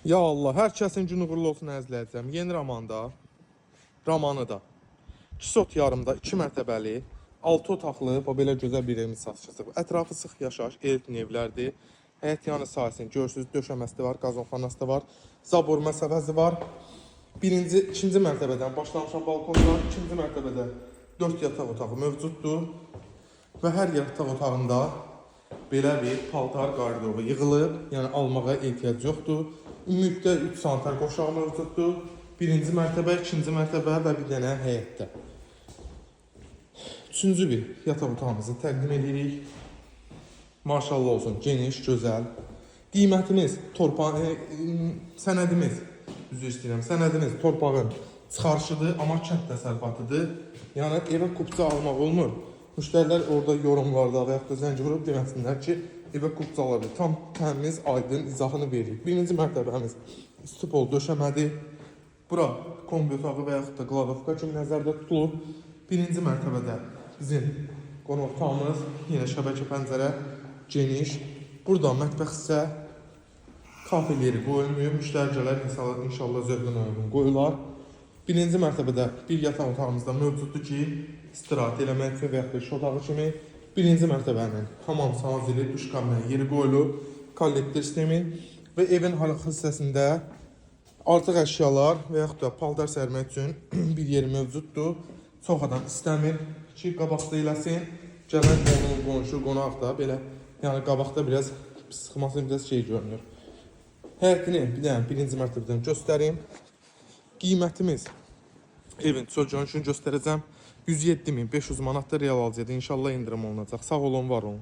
Ya Allah, hər kəsin günü uğurlu olsun əzizləyicəm. Yeni romanda, romanı da. 2 sot yarımda 2 mərtəbəli, 6 otaqlı, bax belə gözəl bir evimiz satışa çıxıb. Ətrafı sıx yaşayış, elitli evlərdir. Həyət yanı sahəsini görürsüz, döşəməsi də var, qazonxanası da var, zabor məsafəsi var. Birinci, ikinci mərtəbədən başlamışam balkondan, ikinci mərtəbədə 4 yataq otağı mövcuddur. Və hər yataq otağında belə bir paltar qardırobu yığılıb, yəni almağa ehtiyac yoxdur. Ümumilikdə 3 sanitar qoşağı mövcuddur. Birinci mərtəbə, ikinci mərtəbə və bir dənə həyətdə. Üçüncü bir yataq otağımızı təqdim edirik. Maşallah olsun, geniş, gözəl. Qiymətimiz torpağın sənədimiz, üzr istəyirəm, sənədimiz torpağın çıxarışıdır, amma kənd təsərrüfatıdır. Yəni evə kupça almaq olmur. Müştərilər orada yorumlarda və yaxud da zəng vurub deməsinlər ki, evə kupça ala bilər. Tam təmiz, aydın izahını veririk. Birinci mərtəbəmiz stupol döşəmədir. Bura kombi otağı və yaxud da qladovka kimi nəzərdə tutulur. Birinci mərtəbədə bizim qonaq otağımız, yenə şəbəkə pəncərə geniş. Burada mətbəx hissə, kafel yeri qoyulmuyor. Müştəri gələr, inşallah, inşallah zövqünə uyğun qoyular. Birinci mərtəbədə bir yataq otağımız da mövcuddur ki, istirahət eləmək üçün və yaxud da iş otağı kimi. Birinci mərtəbənin hamam sanuzeli, duş kabini yeri qoyulub, kollektor sistemi və evin arxa hissəsində artıq əşyalar və yaxud da paltar sərmək üçün bir yeri mövcuddur. Çox adam istəmir ki, qabaqda eləsin. Gələn qonum, qonşu, qonaq da belə, yəni qabaqda biraz sıxması biraz şey görünür. Həyətini bir dənə birinci mərtəbədən göstərim. Qiymətimiz evin çox görünüşünü göstərəcəm. 107.500 manatdır real alıcıya da inşallah endirim olunacaq. Sağ olun, var olun.